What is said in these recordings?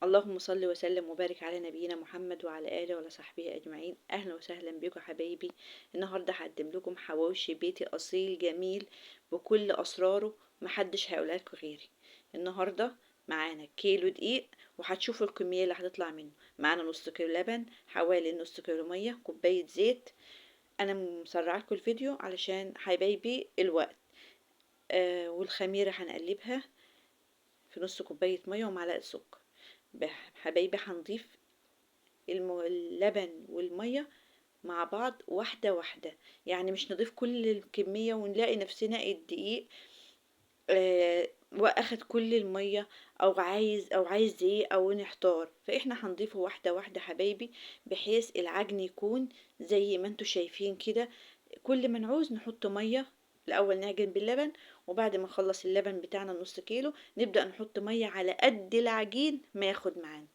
اللهم صل وسلم وبارك على نبينا محمد وعلى آله وعلى صحبه أجمعين. أهلا وسهلا بكم حبايبي. النهاردة هقدم لكم حواوشي بيتي أصيل جميل بكل أسراره، محدش هيقولها لكم غيري. النهاردة معانا كيلو دقيق وهتشوفوا الكمية اللي هتطلع منه. معانا نص كيلو لبن، حوالي نص كيلو مية، كوباية زيت. أنا مسرعة لكم الفيديو علشان حبايبي الوقت. والخميرة هنقلبها في نص كوباية مية ومعلقة سكر. حبايبي هنضيف اللبن والمية مع بعض واحدة واحدة، يعني مش نضيف كل الكمية ونلاقي نفسنا الدقيق واخد كل المية او عايز دقيق او نحتار. فاحنا هنضيفه واحدة واحدة حبايبي، بحيث العجن يكون زي ما انتوا شايفين كده. كل ما نعوز نحط مية، الاول نعجن باللبن، وبعد ما نخلص اللبن بتاعنا النص كيلو نبدأ نحط مية على قد العجين ما ياخد معانا.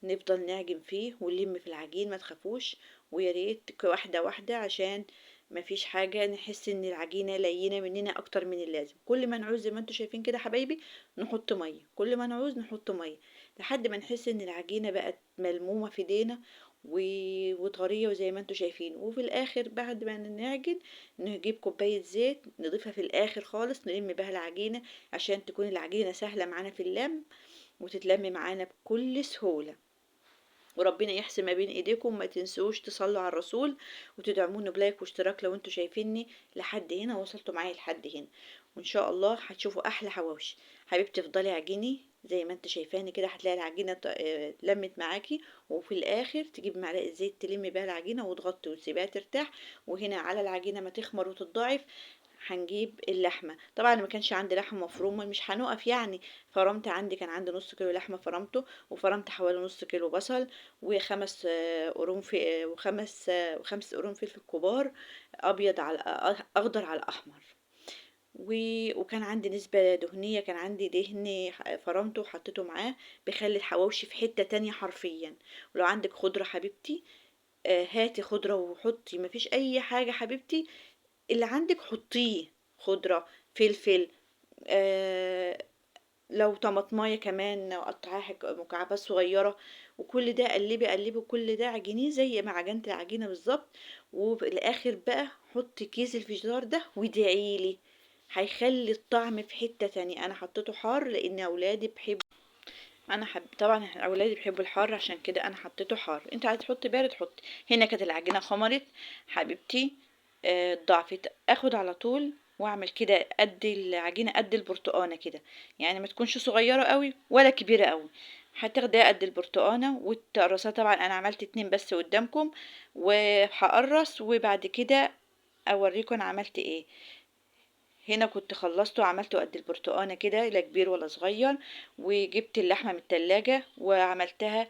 نفضل نعجن فيه ونلم في العجين، ما تخافوش، ويا ريت واحدة واحدة عشان ما فيش حاجة نحس ان العجينة لينة مننا اكتر من اللازم. كل ما نعوز زي ما انتوا شايفين كده حبايبي نحط مية، كل ما نعوز نحط مية لحد ما نحس ان العجينة بقت ملمومة في ايدينا وطرية وزي ما انتوا شايفين. وفي الاخر بعد ما نعجن نجيب كوباية زيت نضيفها في الاخر خالص، نلم بها العجينة عشان تكون العجينة سهلة معانا في اللم وتتلم معانا بكل سهولة. وربنا يحسن ما بين ايديكم. ما تنسوش تصلوا على الرسول وتدعموني ب like واشتراك لو انتوا شايفيني لحد هنا، وصلتوا معايا لحد هنا، وان شاء الله هتشوفوا احلى حواوشي. حبيبتي افضلي عجيني زي ما انت شايفاني كده، هتلاقي العجينة لمت معاكي. وفي الاخر تجيب معلقه زيت تلمي بيها العجينة وتغطي وتسيبيها ترتاح. وهنا على العجينة ما تخمر وتتضاعف هنجيب اللحمة. طبعا ما كانش عندي لحمه مفرومه، مش هنقف يعني، فرمت عندي، كان عندي نص كيلو لحمه فرمته، وفرمت حوالي نص كيلو بصل، وخمس قرنفل، وخمس قرون فلفل كبار، ابيض على اخضر على احمر. وكان عندي نسبة دهنية، كان عندي دهن فرمته وحطيته معاه، بيخلي الحواوشي في حتة تانية حرفيا. ولو عندك خضرة حبيبتي، هاتي خضرة وحطي، مفيش اي حاجة حبيبتي، اللي عندك حطيه، خضرة، فلفل، لو طماطمايه كمان قطعيها مكعبات صغيرة. وكل ده قلبي قلبي، وكل ده عجينيه زي ما عجنت العجينة بالظبط. وفي الاخر بقى حطي كيس الفيجيتار ده وادعيلي، هيخلي الطعم في حتة تانية. انا حطيته حار لان اولادي بيحبوا، انا حب طبعا اولادي بيحبوا الحار، عشان كده انا حطيته حار. انت عايز تحطي بارد حطي. هنا كانت العجينة خمرت حبيبتي، ضعفت. اخد على طول واعمل كده قد العجينة، قد البرتقانه كده، يعني ما تكونش صغيرة قوي ولا كبيرة قوي، هتاخديها قد البرتقانه وتقرصها. طبعا انا عملت 2 بس قدامكم، وهقرص وبعد كده اوريكم انا عملت ايه. هنا كنت خلصته وعملته قد البرتقانه كده، لا كبير ولا صغير. وجبت اللحمة من التلاجة وعملتها،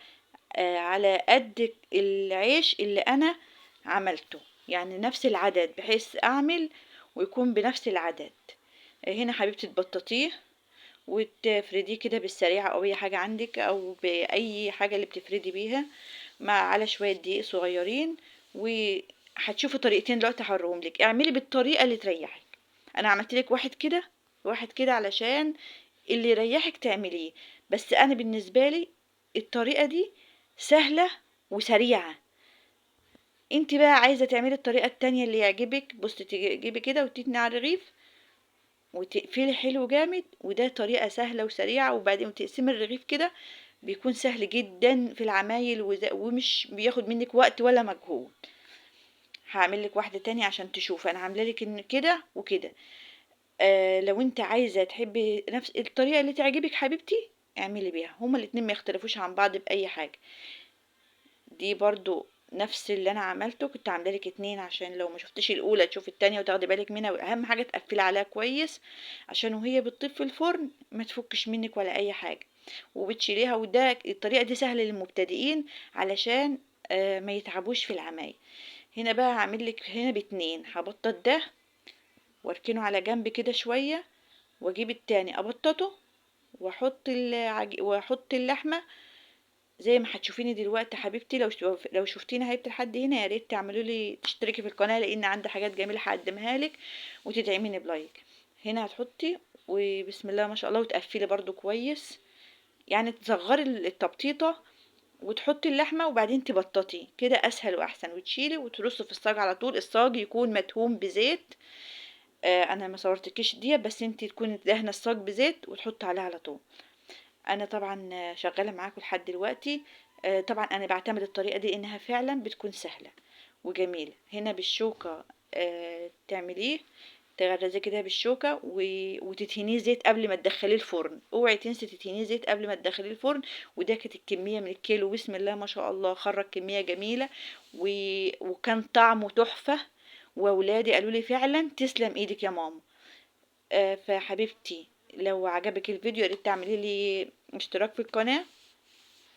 على قد العيش اللي انا عملته، يعني نفس العدد، بحيث اعمل ويكون بنفس العدد. هنا حبيبتي تبططيه وتفرديه كده بالسريعة او اي حاجة عندك، او باي حاجة اللي بتفردي بيها، مع على شوية دقيق صغيرين. وهتشوفي طريقتين دلوقتي هوريهم لك، اعملي بالطريقة اللي تريحك. انا عملت لك واحد كده واحد كده علشان اللي يريحك تعمليه، بس انا بالنسبة لي الطريقة دي سهلة وسريعة. انت بقى عايزة تعملي الطريقة التانية اللي يعجبك، بصي تجيبي كده وتتني على الرغيف وتقفلي حلو جامد، وده طريقة سهلة وسريعة. وبعدين تقسمي الرغيف كده بيكون سهل جدا في العمايل، ومش بياخد منك وقت ولا مجهود. هعمل لك واحدة تانية عشان تشوفي انا عاملة لك ان كده وكده. لو انت عايزة تحبي نفس الطريقة اللي تعجبك حبيبتي اعملي بيها، هما الاتنين ما يختلفوش عن بعض بأي حاجة. دي برضو نفس اللي انا عملته، كنت عامله لك 2 عشان لو ما شفتيش الاولى تشوفي التانية وتاخدي بالك منها. واهم حاجة تقفلي عليها كويس عشان وهي بتطيب في الفرن ما تفكش منك ولا اي حاجة، وبتشيليها. وده الطريقة دي سهلة للمبتدئين علشان ما يتعبوش في العمايل. هنا بقى هعمل لك هنا باتنين، هبطط ده واركنه على جنب كده شوية، واجيب التاني ابططه واحط اللحمة زي ما هتشوفيني دلوقتي حبيبتي. لو شفتيني حبيبتي لحد هنا يا ريت تعملوا لي تشتركي في القناة، لان عندي حاجات جميلة هقدمها لك، وتدعميني ب like. هنا هتحطي وبسم الله ما شاء الله، وتقفلي برضو كويس. يعني تصغري التبطيطة وتحطي اللحمة وبعدين تبططي كده، أسهل وأحسن. وتشيلي وترصي في الصاج على طول. الصاج يكون مدهون بزيت، أنا ما صورتكيش دي، بس انتي تكوني دهنة الصاج بزيت وتحطي عليها على طول. أنا طبعا شغالة معاكم لحد دلوقتي. طبعا أنا بعتمد الطريقة دي إنها فعلا بتكون سهلة وجميلة. هنا بالشوكة، تعمليه تغرزيه كده بالشوكة وتدهنيه زيت قبل ما تدخليه الفرن. اوعي تنسي تدهنيه زيت قبل ما تدخليه الفرن. وده كانت الكمية من الكيلو، بسم الله ما شاء الله، خرج كمية جميلة وكان طعمه تحفة، وولادي قالوا لي فعلا تسلم ايدك يا ماما. فحبيبتي لو عجبك الفيديو يا ريت تعملي لي اشتراك في القناة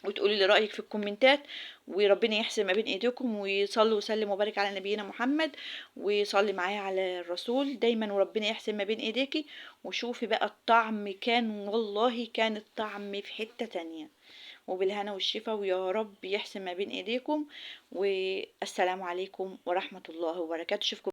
وتقولي لي رأيك في الكومنتات، وربنا يحسن ما بين ايديكم، ويصلي وسلم وبارك على نبينا محمد، ويصلي معايا على الرسول دايما، وربنا يحسن ما بين ايديكي. وشوفي بقى الطعم، كان والله كان الطعم في حتة تانية. وبالهنا والشفا، ويا رب يحسن ما بين ايديكم. والسلام عليكم ورحمة الله وبركاته. اشوفكم